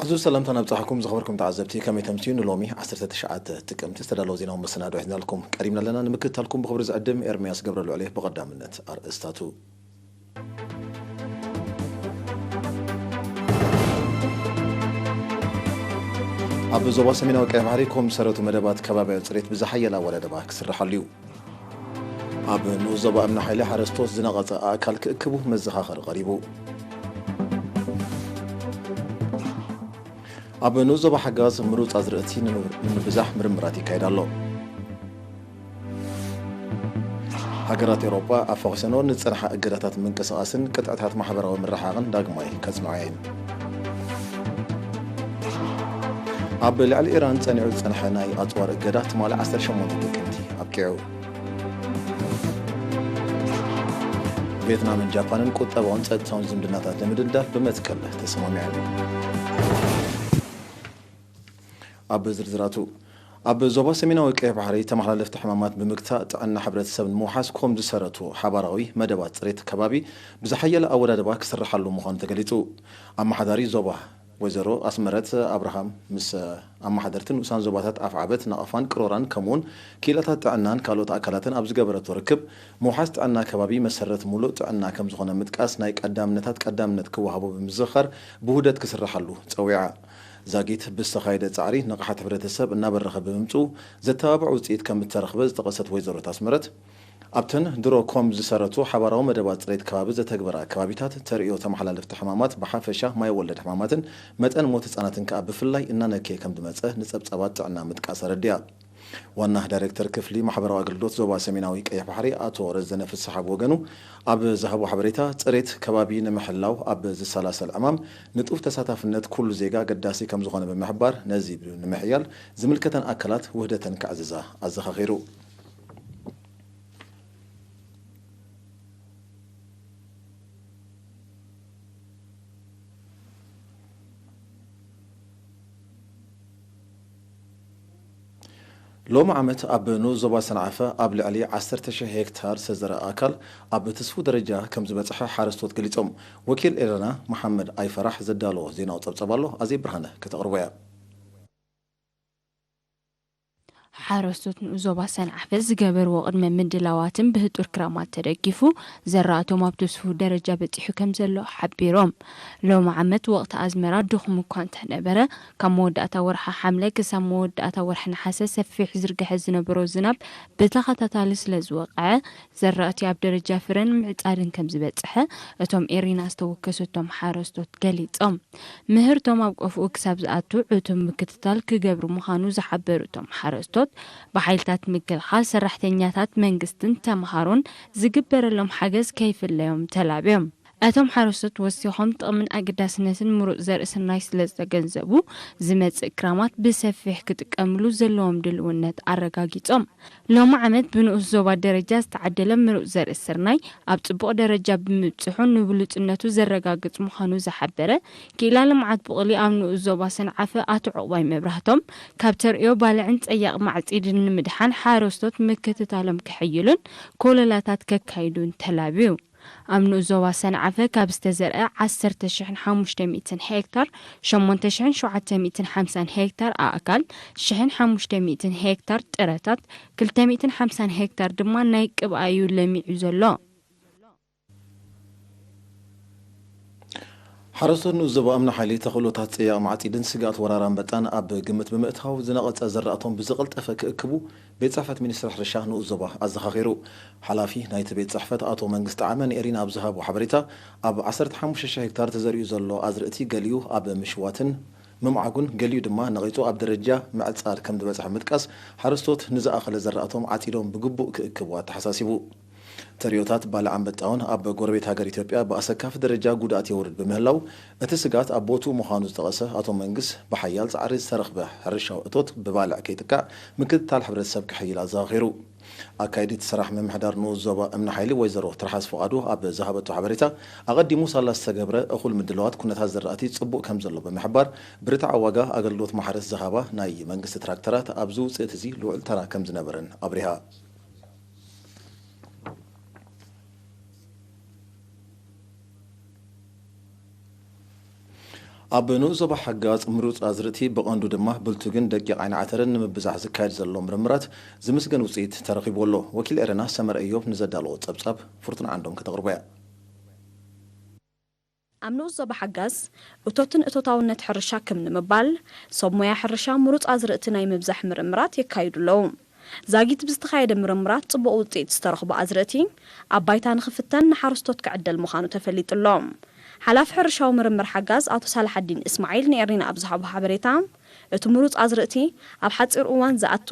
ዕዙዝ ሰላምታ ናብጻሕኩም ዝኸበርኩም ተዓዘብቲ፣ ከመይ ተምስዩ? ንሎሚ ዓሰርተ ትሽዓተ ጥቅምቲ ዝተዳለወ ዜናዊ መሰናድኦ ሒዝናልኩም ቀሪብና ኣለና። ንምክትታልኩም ብኽብሪ ዝዕድም ኤርምያስ ገብረልዑል እየ። ብቐዳምነት ኣርእስታቱ። ኣብ ዞባ ሰሜናዊ ቀይሕ ባሕሪ ኮም ዝሰረቱ መደባት ከባብያዊ ጽሬት ብዝሓየለ ኣወዳድባ ክስርሓሉ እዩ። ኣብ ንኡስ ዞባ እምኒ ሓይሊ ሓረስቶት ዝነቐጸ ኣእካል ክእክቡ መዘኻኸሪ ቀሪቡ። ኣብ ንኡስ ዞባ ሓጋዝ ምሩጽ ኣዝርእቲ ንምብዛሕ ምርምራት ይካየድ ኣሎ። ሃገራት ኤውሮጳ ኣፋኺሰንኦ ንዝጸንሓ እገዳታት ምንቅስቓስን ቅጥዕታት ማሕበራዊ ምርሕሓቕን ዳግማይ ከጽንዖ እየን። ኣብ ልዕሊ ኢራን ጸኒዑ ዝጸንሐ ናይ ኣጽዋር እገዳ ትማሊ ዓሰርተ ሸሞንተ ጥቅምቲ ኣብቂዑ። ቬትናምን ጃፓንን ቁጠባውን ጸጥታውን ዝምድናታት ንምድልዳል ብመትከል ተሰማሚዐን። ኣብ ዝርዝራቱ። ኣብ ዞባ ሰሜናዊ ቀይሕ ባሕሪ ተመሓላለፍቲ ሕማማት ብምግታእ ጥዕና ሕብረተሰብ ንምውሓስ ኮም ዝሰረቱ ሓባራዊ መደባት ጽሬት ከባቢ ብዝሓየለ ኣወዳድባ ክስርሓሉ ምዃኑ ተገሊጹ። ኣመሓዳሪ ዞባ ወይዘሮ ኣስመረት ኣብርሃም ምስ ኣመሓደርቲ ንኡሳን ዞባታት ኣፍዓበት፣ ነቐፋን ቅሮራን ከምኡውን ክኢላታት ጥዕናን ካልኦት ኣካላትን ኣብ ዝገበረቶ ርክብ ምውሓስ ጥዕና ከባቢ መሰረት ሙሉእ ጥዕና ከም ዝኾነ ምጥቃስ ናይ ቀዳምነታት ቀዳምነት ክወሃቦ ብምዝኽኻር ብውህደት ክስርሓሉ ጸዊዓ። ዛጊት ብዝተኻየደ ጻዕሪ ንቕሓት ሕብረተሰብ እናበረኸ ብምምጽኡ ዘተባብዕ ውጽኢት ከም እተረኽበ ዝጠቐሰት ወይዘሮ ኣስመረት፣ ኣብተን ድሮ ኮም ዝሰረቱ ሓባራዊ መደባት ጽሬት ከባቢ ዘተግበራ ከባቢታት ተርእዮ ተመሓላለፍቲ ሕማማት ብሓፈሻ ማይ ወለድ ሕማማትን መጠን ሞት ህጻናትን ከኣ ብፍላይ እናነከየ ከም ዝመጸ ንጸብጻባት ጥዕና ምጥቃስ ኣረዲኣ። ዋና ዳይሬክተር ክፍሊ ማሕበራዊ ኣገልግሎት ዞባ ሰሜናዊ ቀይሕ ባሕሪ ኣቶ ረዘነ ፍስሓ ብወገኑ ኣብ ዝሃቦ ሓበሬታ፣ ጽሬት ከባቢ ንምሕላው ኣብ ዝሰላሰል ዕማም ንጡፍ ተሳታፍነት ኩሉ ዜጋ ኣገዳሲ ከም ዝኾነ ብምሕባር፣ ነዚ ንምሕያል ዝምልከተን ኣካላት ውህደተን ክዕዝዛ ኣዘኻኺሩ። ሎሚ ዓመት ኣብ ንኡስ ዞባ ሰንዓፈ ኣብ ልዕሊ ዓሰርተ ሺሕ ሄክታር ዝተዘርአ ኣእካል ኣብ ትስፉው ደረጃ ከም ዝበጽሐ ሓረስቶት ገሊጾም። ወኪል ኤረና መሓመድ ኣይፈራሕ ዘዳለዎ ዜናዊ ጸብጻብ ኣሎ፣ ኣዜብ ብርሃነ ከተቕርቦ እያ። ሓረስቶት ንኡስ ዞባ ሰንዓፈ ዝገበርዎ ቅድመ ምድላዋትን ብህጡር ክራማት ተደጊፉ ዘራእቶም ኣብ ትስፉው ደረጃ በጺሑ ከም ዘሎ ሓቢሮም። ሎሚ ዓመት ወቕቲ ኣዝመራ ድኹም እኳ እንተነበረ፣ ካብ መወዳእታ ወርሒ ሓምለ ክሳብ መወዳእታ ወርሒ ነሓሰ ሰፊሕ ዝርግሐ ዝነበሮ ዝናብ ብተኸታታሊ ስለ ዝወቕዐ፣ ዘራእቲ ኣብ ደረጃ ፍረን ምዕጻድን ከም ዝበጽሐ እቶም ኤሪና ዝተወከሰቶም ሓረስቶት ገሊጾም። ምህርቶም ኣብ ቆፎኡ ክሳብ ዝኣቱ ዕቱብ ምክትታል ክገብሩ ምዃኑ ዝሓበሩ እቶም ሓረስቶት፣ ብሓይልታት ምክልኻል፣ ሰራሕተኛታት መንግስትን ተምሃሮን ዝግበረሎም ሓገዝ ከይፍለዮም ተላብዮም። እቶም ሓረስቶት ወሲኾም ጥቕምን ኣገዳስነትን ምሩጽ ዘርኢ ስርናይ ስለ ዝተገንዘቡ፣ ዝመጽእ ክራማት ብሰፊሕ ክጥቀምሉ ዘለዎም ድልውነት ኣረጋጊጾም። ሎሚ ዓመት ብንኡስ ዞባ ደረጃ ዝተዓደለ ምሩጽ ዘርኢ ስርናይ ኣብ ጽቡቕ ደረጃ ብምብጽሑ ንብሉጽነቱ ዘረጋግጽ ምዃኑ ዝሓበረ ክኢላ ልምዓት ቡቕሊ ኣብ ንኡስ ዞባ ሰንዓፈ ኣቶ ዕቑባይ መብራህቶም፣ ካብ ተርእዮ ባልዕን ጸያቕ ማዕጺድን ንምድሓን ሓረስቶት ምክትታሎም ከሐይሉን ኮለላታት ከካይዱን ተላብዩ። ኣብ ንኡስ ዞባ ሰንዓፈ ካብ ዝተዘርአ ዓሰርተ ሽሕን ሓሙሽተ ሚእትን ሄክታር፣ ሸሞንተ ሽሕን ሸውዓተ ሚእትን ሓምሳን ሄክታር ኣእካል፣ ሽሕን ሓሙሽተ ሚእትን ሄክታር ጥረታት፣ ክልተ ሚእትን ሓምሳን ሄክታር ድማ ናይ ቅብኣ እዩ ለሚዑ ዘሎ። ሓረስቶት ንኡስ ዞባ እምኒ ሓይሊ ተኽእሎታት ጸያቕ ማዕጺድን ስግኣት ወራር ኣንበጣን ኣብ ግምት ብምእታው ዝነቐጸ ዘራእቶም ብዝቐልጠፈ ክእክቡ ቤት ጽሕፈት ሚኒስትሪ ሕርሻ ንኡስ ዞባ ኣዘኻኺሩ። ሓላፊ ናይቲ ቤት ጽሕፈት ኣቶ መንግስቲ ዓመ ንኤሪና ኣብ ዝሃቦ ሓበሬታ፣ ኣብ ዓሰርተ ሓሙሽተ ሽሕ ሄክታር ተዘሪኡ ዘሎ ኣዝርእቲ ገሊኡ ኣብ ምሽዋትን ምምዓጉን ገሊኡ ድማ ነቒጹ ኣብ ደረጃ ምዕጻድ ከም ዝበጽሐ ምጥቃስ፣ ሓረስቶት ንዝኣኸለ ዘራእቶም ዓጺዶም ብግቡእ ክእክቡ ኣተሓሳሲቡ። ተርእዮታት ባልዕ ኣንበጣ እውን ኣብ ጎረቤት ሃገር ኢትዮጵያ ብኣሰካፊ ደረጃ ጉድኣት የውርድ ብምህላው፣ እቲ ስግኣት ኣብ ቦትኡ ምዃኑ ዝጠቐሰ ኣቶ መንግስ፣ ብሓያል ጻዕሪ ዝተረኽበ ሕርሻዊ እቶት ብባልዕ ከይጥቃዕ ምክትታል ሕብረተሰብ ክሕይል ኣዘኻኺሩ። ኣካየዲት ስራሕ ምምሕዳር ንኡስ ዞባ እምኒ ሓይሊ ወይዘሮ ትርሓስ ፍቓዱ ኣብ ዝሃበቶ ሓበሬታ፣ ኣቐዲሙ ሳላ ዝተገብረ እኹል ምድላዋት ኩነታት ዘራእቲ ጽቡቕ ከም ዘሎ ብምሕባር፣ ብርትዓዊ ዋጋ ኣገልግሎት ማሕረስ ዝሃባ ናይ መንግስቲ ትራክተራት ኣብዚ ውጽኢት እዚ ልዑል ተራ ከም ዝነበረን ኣብሪሃ። ኣብ ንኡስ ዞባ ሓጋዝ ምሩፅ ኣዝርእቲ ብቐንዱ ድማ ብልቱግን ደቂቕ ዓይኒ ዓተርን ንምብዛሕ ዝካየድ ዘሎ ምርምራት ዝምስገን ውፅኢት ተረኺቡ ኣሎ። ወኪል ኤረና ሰመረ እዮብ ንዘዳለዎ ጸብጻብ ፍርቱና ዓንዶም ከተቕርቦ እያ። ኣብ ንኡስ ዞባ ሓጋዝ እቶትን እቶታውነት ሕርሻ ክም ንምባል ሰብ ሞያ ሕርሻ ምሩፅ ኣዝርእቲ ናይ ምብዛሕ ምርምራት የካይዱ ኣለዉ። ዛጊት ብዝተኻየደ ምርምራት ጽቡቕ ውፅኢት ዝተረኽቡ ኣዝርእቲ ኣብ ባይታ ንኽፍተን ንሓረስቶት ክዕደል ምዃኑ ተፈሊጡ ኣሎ። ሓላፊ ሕርሻዊ ምርምር ሓጋዝ ኣቶ ሳልሓዲን እስማዒል ንኤሪና ኣብ ዝሃቦ ሓበሬታ፣ እቲ ምሩፅ ኣዝርእቲ ኣብ ሓፂር እዋን ዝኣቱ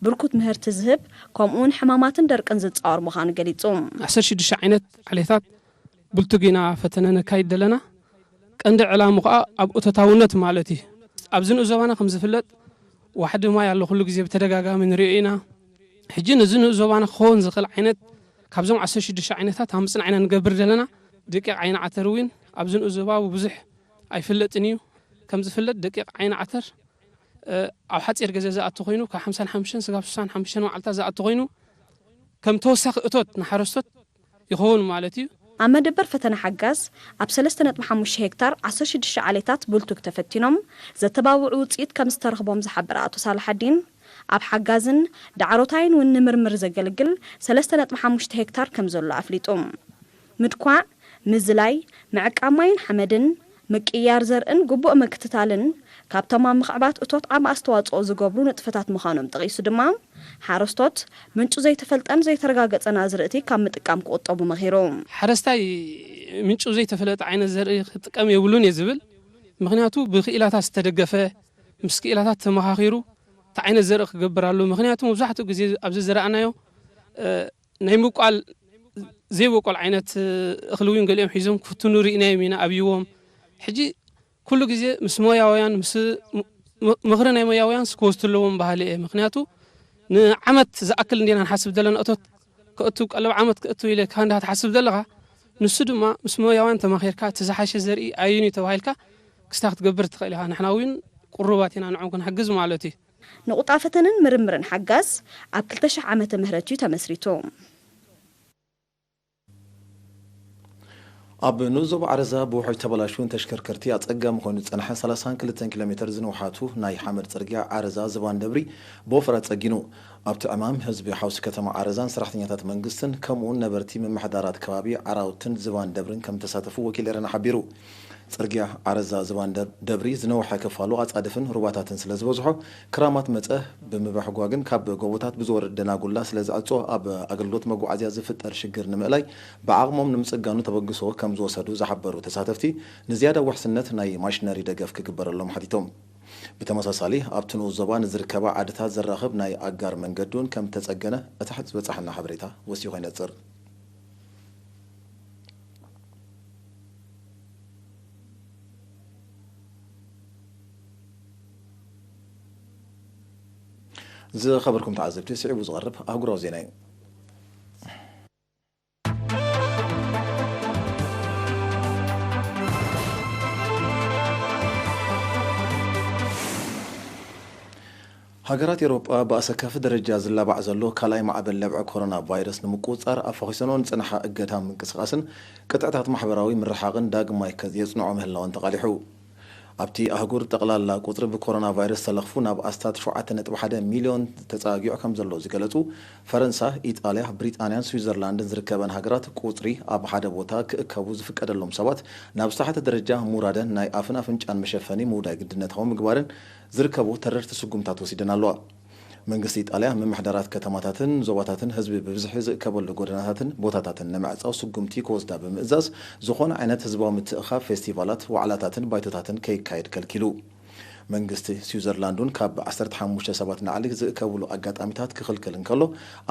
ብርኩት ምህርቲ ዝህብ ከምኡውን ሕማማትን ደርቅን ዝፃወር ምዃኑ ገሊፁ። ዓሰርተ ሽዱሽተ ዓይነት ዓሌታት ብልቱግ ኢና ፈተነ ነካይድ ዘለና። ቀንዲ ዕላሙ ከዓ ኣብ እቶታውነት ማለት እዩ። ኣብዚ ንኡስ ዞባና ከም ዝፍለጥ ዋሕዲ ማይ ኣሎ፣ ኩሉ ግዜ ብተደጋጋሚ ንሪኦ ኢና። ሕጂ ነዚ ንኡስ ዞባና ክኸውን ዝኽእል ዓይነት ካብዞም ዓሰርተ ሽዱሽተ ዓይነታት ኣብ ምፅናዕ ኢና ንገብር ዘለና። ደቂቕ ዓይኒ ዓተር እውን ኣብዚ ንኡስ ዞባ ብዙሕ ኣይፍለጥን እዩ። ከም ዝፍለጥ ደቂቕ ዓይኒ ዓተር ኣብ ሓፂር ግዜ ዝኣቱ ኮይኑ ካብ ሓምሳን ሓሙሽተን ስጋብ ስሳን ሓሙሽተን መዓልታት ዝኣቱ ኮይኑ ከም ተወሳኺ እቶት ንሓረስቶት ይኸውን ማለት እዩ። ኣብ መደበር ፈተነ ሓጋዝ ኣብ ሰለስተ ነጥቢ ሓሙሽተ ሄክታር ዓሰርተ ሽዱሽተ ዓሌታት ብልቱግ ተፈቲኖም ዘተባብዑ ውፅኢት ከም ዝተረኽቦም ዝሓበረ ኣቶ ሳልሓዲን፣ ኣብ ሓጋዝን ዳዕሮታይን እውን ንምርምር ዘገልግል ሰለስተ ነጥቢ ሓሙሽተ ሄክታር ከም ዘሎ ኣፍሊጡ። ምድኳዕ፣ ምዝላይ፣ ምዕቃብ ማይን ሓመድን፣ ምቅይያር ዘርእን ግቡእ ምክትታልን ካብቶም ኣብ ምኽዕባት እቶት ዓቢ ኣስተዋጽኦ ዝገብሩ ንጥፈታት ምዃኖም ጠቒሱ ድማ፣ ሓረስቶት ምንጩ ዘይተፈልጠን ዘይተረጋገጸን ኣዝርእቲ ካብ ምጥቃም ክቑጠቡ መኺሩ። ሓረስታይ ምንጩ ዘይተፈለጠ ዓይነት ዘርኢ ክጥቀም የብሉን እየ ዝብል። ምኽንያቱ ብክኢላታት ዝተደገፈ፣ ምስ ክኢላታት ተመኻኺሩ እቲ ዓይነት ዘርኢ ክገብር ኣለዎ። ምኽንያቱ መብዛሕትኡ ግዜ ኣብዚ ዝረኣናዮ ናይ ምብቋል ዘይበቆል ዓይነት እኽሊ እውን ገሊኦም ሒዞም ክፍትኑ ርኢናዮም ኢና ኣብይዎም። ሕጂ ኩሉ ግዜ ምስ ሞያውያን ምስ ምኽሪ ናይ ሞያውያን ክወስዱ ኣለዎም በሃሊ እየ። ምኽንያቱ ንዓመት ዝኣክል እንዲና ንሓስብ ዘለና እቶት ከእቱ ቀለብ ዓመት ከእቱ ኢለ ካንዳ ትሓስብ ዘለኻ ንሱ ድማ ምስ ሞያውያን ተማኺርካ እቲ ዝሓሸ ዘርኢ ኣየን እዩ ተባሂልካ ክስታ ክትገብር ትኽእል ኢኻ። ንሕና እውን ቁሩባት ኢና ንዕኦም ክንሕግዝ ማለት እዩ። ንቑጣ ፈተነን ምርምርን ሓጋዝ ኣብ ክልተ ሽሕ ዓመተ ምህረት እዩ ተመስሪቱ። ኣብ ንኡስ ዞባ ዓረዛ ብውሕጅ ተበላሽውን ተሽከርከርቲ ኣጸጋሚ ኮይኑ ዝጸንሐ ሰላሳን ክልተን ኪሎ ሜተር ዝንውሓቱ ናይ ሓመድ ጽርግያ ዓረዛ ዝባን ደብሪ ብወፈራ ጸጊኑ። ኣብቲ ዕማም ህዝቢ ሓውሲ ከተማ ዓረዛን ሰራሕተኛታት መንግስትን ከምኡውን ነበርቲ ምምሕዳራት ከባቢ ዓራውትን ዝባን ደብርን ከም ተሳተፉ ወኪል ኤረና ሓቢሩ። ጽርግያ ዓረዛ ዝባን ደብሪ ዝነውሐ ክፋሉ ኣጻድፍን ሩባታትን ስለ ዝበዝሖ ክራማት መጸ ብምብሕጓግን ካብ ጎቦታት ብዝወርድ ደናጉላ ስለ ዝዕጾ ኣብ ኣገልግሎት መጓዓዝያ ዝፍጠር ሽግር ንምእላይ ብዓቕሞም ንምጽጋኑ ተበግሶ ከም ዝወሰዱ ዝሓበሩ ተሳተፍቲ ንዝያዳ ውሕስነት ናይ ማሽነሪ ደገፍ ክግበረሎም ሓቲቶም። ብተመሳሳሊ ኣብቲ ንኡስ ዞባ ንዝርከባ ዓድታት ዘራኽብ ናይ ኣጋር መንገዲ እውን ከም ተጸገነ እቲ ዝበጻሓና ሓበሬታ ወሲኹ ይነጽር። ዝኸበርኩም ተዓዘብቲ፣ ስዒቡ ዝቐርብ ኣህጉራዊ ዜና እዩ። ሃገራት ኤውሮጳ ብኣሰካፊ ደረጃ ዝላባዕ ዘሎ ካልኣይ ማዕበል ለብዒ ኮሮና ቫይረስ ንምቁጽጻር ኣፋኺሰንኦ ዝጸንሓ እገዳ ምንቅስቓስን ቅጥዕታት ማሕበራዊ ምርሓቕን ዳግማይ የጽንዖ ምህላወን ተቓሊሑ። ኣብቲ ኣህጉር ጠቕላላ ቁጽሪ ብኮሮና ቫይረስ ዝተለኽፉ ናብ ኣስታት ሸውዓተ ነጥቢ ሓደ ሚልዮን ተጻጊዑ ከም ዘሎ ዝገለጹ ፈረንሳ፣ ኢጣልያ፣ ብሪጣንያን ስዊዘርላንድን ዝርከበን ሃገራት ቁጽሪ ኣብ ሓደ ቦታ ክእከቡ ዝፍቀደሎም ሰባት ናብ ዝተሓተ ደረጃ ምውራደን ናይ ኣፍን ኣፍንጫን መሸፈኒ ምውዳይ ግድነታዊ ምግባርን ዝርከቡ ተረርቲ ስጉምታት ወሲደን ኣለዋ። መንግስቲ ኢጣልያ ምምሕዳራት ከተማታትን ዞባታትን ህዝቢ ብብዝሒ ዝእከበሉ ጎደናታትን ቦታታትን ንምዕጻው ስጉምቲ ክወስዳ ብምእዛዝ ዝኾነ ዓይነት ህዝባዊ ምትእኻብ፣ ፌስቲቫላት፣ ዋዕላታትን ባይቶታትን ከይካየድ ከልኪሉ። መንግስቲ ስዊዘርላንድ እውን ካብ ዓሰርተ ሓሙሽተ ሰባት ንላዕሊ ዝእከብሉ ኣጋጣሚታት ክኽልክል እንከሎ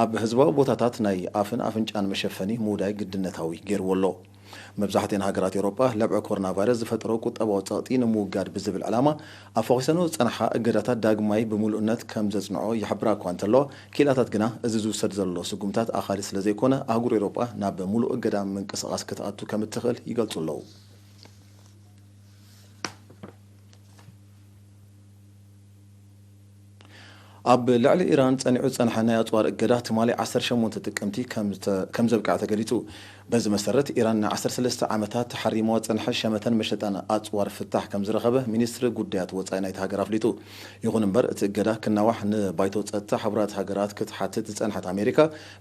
ኣብ ህዝባዊ ቦታታት ናይ ኣፍን ኣፍንጫን መሸፈኒ ምውዳይ ግድነታዊ ገይርዎ ኣሎ። መብዛሕትኤን ሃገራት ኤውሮጳ ለብዒ ኮሮና ቫይረስ ዝፈጠሮ ቁጠባዊ ጸቕጢ ንምውጋድ ብዝብል ዕላማ ኣፋኺሰንኦ ዝጸንሓ እገዳታት ዳግማይ ብምሉእነት ከም ዘጽንዖ ይሕብራ እኳ እንተለዋ፣ ክኢላታት ግና እዚ ዝውሰድ ዘሎ ስጉምታት ኣኻሊ ስለ ዘይኮነ ኣህጉር ኤውሮጳ ናብ ምሉእ እገዳ ምንቅስቓስ ክትኣቱ ከም እትኽእል ይገልጹ ኣለዉ። ኣብ ልዕሊ ኢራን ጸኒዑ ዝጸንሐ ናይ ኣጽዋር እገዳ ትማሊ ዓሰርተ ሸሞንተ ጥቅምቲ ከም ዘብቅዐ ተገሊጹ። በዚ መሰረት፣ ኢራን ን ዓሰርተ ሰለስተ ዓመታት ተሓሪምዋ ዝጸንሐ ሸመተን መሸጣን ኣጽዋር ፍታሕ ከም ዝረኸበ ሚኒስትሪ ጉዳያት ወጻኢ ናይቲ ሃገር ኣፍሊጡ። ይኹን እምበር፣ እቲ እገዳ ክናዋሕ ንባይቶ ጸጥታ ሕቡራት ሃገራት ክትሓትት ዝጸንሐት ኣሜሪካ፣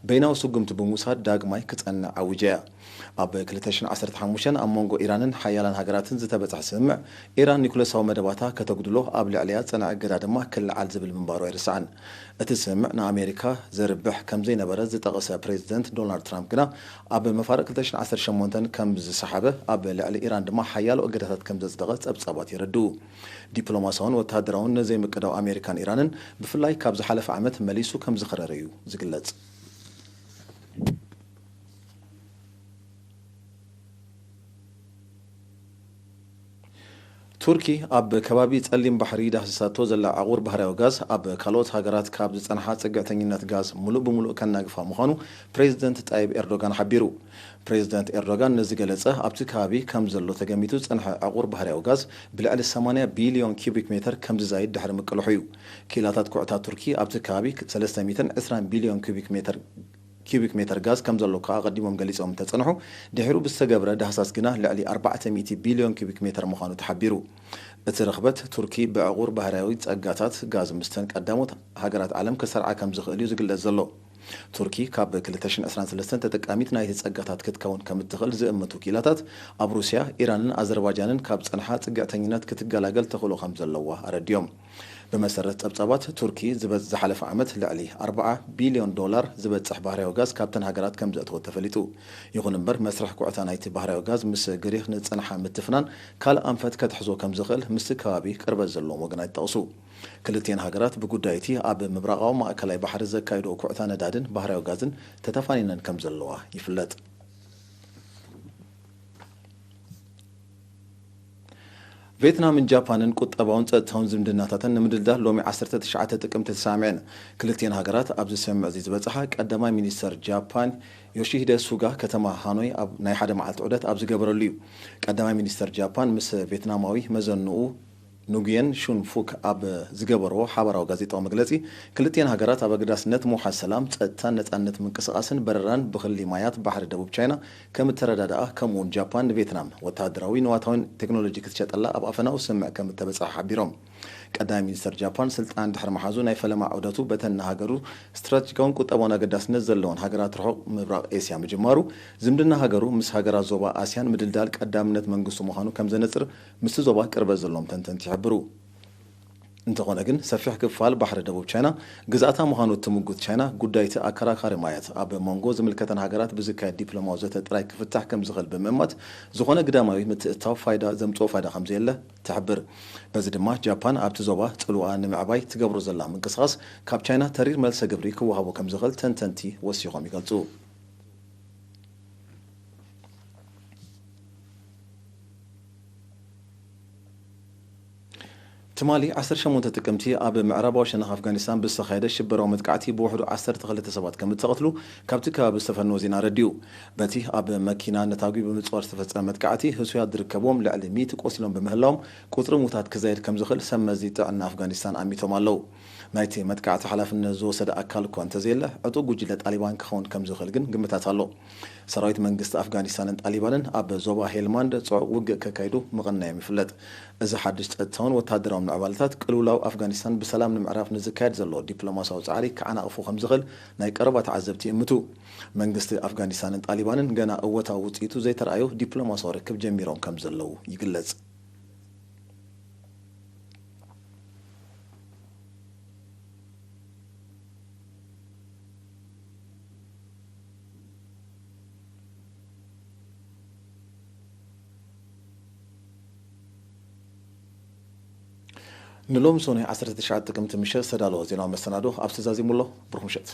በይናዊ ስጉምቲ ብምውሳድ ዳግማይ ክጸንዕ ኣዊጃ እያ። ኣብ ክልተ ሽሕን ዓሰርተ ሓሙሽተን ኣብ መንጎ ኢራንን ሓያላን ሃገራትን ዝተበጽሐ ስምምዕ፣ ኢራን ኒኩለሳዊ መደባታ ከተጉድሎ፣ ኣብ ልዕሊያ ዝጸንዐ እገዳ ድማ ክለዓል ዝብል ምንባሩ ኣይርሳዕን። እቲ ስምምዕ ንኣሜሪካ ዘርብሕ ከም ዘይነበረ ዝጠቐሰ ፕሬዚደንት ዶናልድ ትራምፕ ግና፣ ኣብ መፋርቕ ክልተ ሽሕን ዓሰርተ ሸሞንተን ከም ዝሰሓበ፣ ኣብ ልዕሊ ኢራን ድማ ሓያሎ እገዳታት ከም ዘጽደቐ ጸብጻባት የረድኡ። ዲፕሎማሳውን ወተሃደራውን ዘይምቅዳው ኣሜሪካን ኢራንን፣ ብፍላይ ካብ ዝሓለፈ ዓመት መሊሱ ከም ዝኸረረ እዩ ዝግለጽ። ቱርኪ ኣብ ከባቢ ጸሊም ባሕሪ ዳህሲሳቶ ዘላ ዕቑር ባህርያዊ ጋዝ፣ ኣብ ካልኦት ሃገራት ካብ ዝጸንሓ ጽግዕተኝነት ጋዝ ምሉእ ብምሉእ ከናግፋ ምዃኑ ፕሬዚደንት ጣይብ ኤርዶጋን ሓቢሩ። ፕሬዚደንት ኤርዶጋን ነዚ ገለጸ፣ ኣብቲ ከባቢ ከም ዘሎ ተገሚቱ ዝጸንሐ ዕቑር ባህርያዊ ጋዝ ብልዕሊ ሰማንያ ቢልዮን ኪዩቢክ ሜተር ከም ዝዛይድ ድሕሪ ምቅልሑ እዩ። ክኢላታት ኩዕታት ቱርኪ፣ ኣብቲ ከባቢ ሰለስተ ሚእትን ዕስራን ቢልዮን ኪዩቢክ ሜተር ኪዩቢክ ሜተር ጋዝ ከም ዘሎ እኳ ኣቐዲሞም ገሊጾም እንተጸንሑ፣ ድሒሩ ብዝተገብረ ዳህሳስ ግና ልዕሊ ኣርባዕተ ሚእቲ ቢልዮን ኪዩቢክ ሜተር ምዃኑ ተሓቢሩ። እቲ ርኽበት ቱርኪ ብዕቑር ባህርያዊ ጸጋታት ጋዝ ምስተን ቀዳሞት ሃገራት ዓለም ክሰርዓ ከም ዝኽእል እዩ ዝግለጽ ዘሎ። ቱርኪ ካብ ክልተ ሽሕን ዕስራን ሰለስተን ተጠቃሚት ናይቲ ጸጋታት ክትከውን ከም እትኽእል ዝእምቱ ክኢላታት፣ ኣብ ሩስያ፣ ኢራንን ኣዘርባጃንን ካብ ጸንሓ ጽግዕተኝነት ክትገላገል ተኽእሎ ከም ዘለዋ ኣረዲዮም። ብመሰረት ጸብጻባት ቱርኪ፣ ዝበ-፣ ዝሓለፈ ዓመት ልዕሊ ኣርብዓ ቢልዮን ዶላር ዝበጽሕ ባህርያዊ ጋዝ ካብተን ሃገራት ከም ዘእተወት ተፈሊጡ። ይኹን እምበር፣ መስርሕ ኩዕታ ናይቲ ባህርያዊ ጋዝ ምስ ግሪኽ ንዝጸንሓ ምትፍናን ካልእ ኣንፈት ከትሕዞ ከም ዝኽእል ምስቲ ከባቢ ቅርበት ዘለዎም ወገናት ይጠቕሱ። ክልቲኤን ሃገራት ብጉዳይቲ ኣብ ምብራቓዊ ማእከላይ ባሕሪ ዘካይድኦ ኩዕታ ነዳድን ባህርያዊ ጋዝን ተተፋኒነን ከም ዘለዋ ይፍለጥ። ቬትናምን ጃፓንን ቁጠባውን ጸጥታውን ዝምድናታተን ንምድልዳል ሎሚ ዓሰርተ ትሽዓተ ጥቅምቲ ተሰማሚዐን። ክልቲኤን ሃገራት ኣብዚ ስምምዕ እዚ ዝበጽሓ፣ ቀዳማይ ሚኒስተር ጃፓን ዮሺሂደ ሱጋ ከተማ ሃኖይ ኣብ ናይ ሓደ መዓልቲ ዑደት ኣብ ዝገበረሉ እዩ። ቀዳማይ ሚኒስተር ጃፓን ምስ ቬትናማዊ መዘንኡ ኑጉየን ሹን ፉክ ኣብ ዝገበርዎ ሓባራዊ ጋዜጣዊ መግለጺ፣ ክልቲኤን ሃገራት ኣብ ኣገዳስነት ምውሓስ ሰላም፣ ጸጥታን ነጻነት ምንቅስቓስን በረራን ብክሊ ማያት ባሕሪ ደቡብ ቻይና ከም እተረዳድኣ፣ ከምኡ'ውን ጃፓን ንቬትናም ወተሃደራዊ፣ ንዋታዊን ቴክኖሎጂ ክትሸጠላ ኣብ ኣፈናዊ ስምምዕ ከም እተበጽሐ ሓቢሮም። ቀዳማይ ሚኒስተር ጃፓን ስልጣን ድሕሪ ምሓዙ፣ ናይ ፈለማ ዑደቱ በተን ንሃገሩ ስትራቴጂካውን ቁጠባውን ኣገዳስነት ዘለወን ሃገራት ርሑቕ ምብራቕ ኤስያ ምጅማሩ፣ ዝምድና ሃገሩ ምስ ሃገራት ዞባ ኣስያን ምድልዳል ቀዳምነት መንግስቱ ምዃኑ ከም ዘነጽር ምስቲ ዞባ ቅርበት ዘለዎም ተንተንቲ ይሕብሩ። እንተኾነ ግን፣ ሰፊሕ ክፋል ባሕሪ ደቡብ ቻይና ግዝኣታ ምዃኑ እትምጉት ቻይና፣ ጉዳይቲ ኣከራኻሪ ማያት ኣብ መንጎ ዝምልከተን ሃገራት ብዝካየድ ዲፕሎማዊ ዘተ ጥራይ ክፍታሕ ከም ዝኽእል ብምእማት፣ ዝኾነ ግዳማዊ ምትእትታው ፋይዳ ዘምጽኦ ፋይዳ ከም ዘየለ ትሕብር። በዚ ድማ፣ ጃፓን ኣብቲ ዞባ ጽልዋኣ ንምዕባይ ትገብሮ ዘላ ምንቅስቓስ፣ ካብ ቻይና ተሪር መልሰ ግብሪ ክወሃቦ ከም ዝኽእል ተንተንቲ ወሲኾም ይገልጹ። ትማሊ ዓሰርተ ሸሞንተ ጥቅምቲ ኣብ ምዕራባዊ ሸነኽ ኣፍጋኒስታን ብዝተኻየደ ሽበራዊ መጥቃዕቲ ብውሕዱ ዓሰርተ ክልተ ሰባት ከም እተቐትሉ ካብቲ ከባቢ ዝተፈነወ ዜና ኣረዲኡ። በቲ ኣብ መኪና ነታጒ ብምጽዋር ዝተፈጸመ መጥቃዕቲ፣ ህሱያት ዝርከብዎም ልዕሊ ሚእቲ ቆሲሎም ብምህላዎም፣ ቁጽሪ ምዉታት ክዛየድ ከም ዝኽእል ሰብ መዚ ጥዕና ኣፍጋኒስታን ኣሚቶም ኣለዉ። ናይቲ መጥቃዕቲ ሓላፍነት ዝወሰደ ኣካል እኳ እንተዘየለ፣ ዕጡቕ ጉጅለ ጣሊባን ክኸውን ከም ዝኽእል ግን ግምታት ኣሎ። ሰራዊት መንግስቲ ኣፍጋኒስታንን ጣሊባንን ኣብ ዞባ ሄልማንድ ጽዑቕ ውግእ ከካይዱ ምቕናዮም ይፍለጥ። እዚ ሓድሽ ጸጥታውን ወተሃደራውን ምዕባለታት፣ ቅልውላው ኣፍጋኒስታን ብሰላም ንምዕራፍ ንዝካየድ ዘሎ ዲፕሎማሲያዊ ጻዕሪ ክዓናቕፎ ከም ዝኽእል ናይ ቀረባ ተዓዘብቲ ይእምቱ። መንግስቲ ኣፍጋኒስታንን ጣሊባንን ገና እወታዊ ውጽኢቱ ዘይተራእዮ ዲፕሎማሲያዊ ርክብ ጀሚሮም ከም ዘለዉ ይግለጽ። ንሎሚ ሰኑይ ዓሰርተ ትሽዓተ ጥቅምቲ ምሸት ዝተዳለወ ዜናዊ መሰናዶ ኣብዚ ተዛዚሙ ኣሎ። ብሩኽ ምሸት።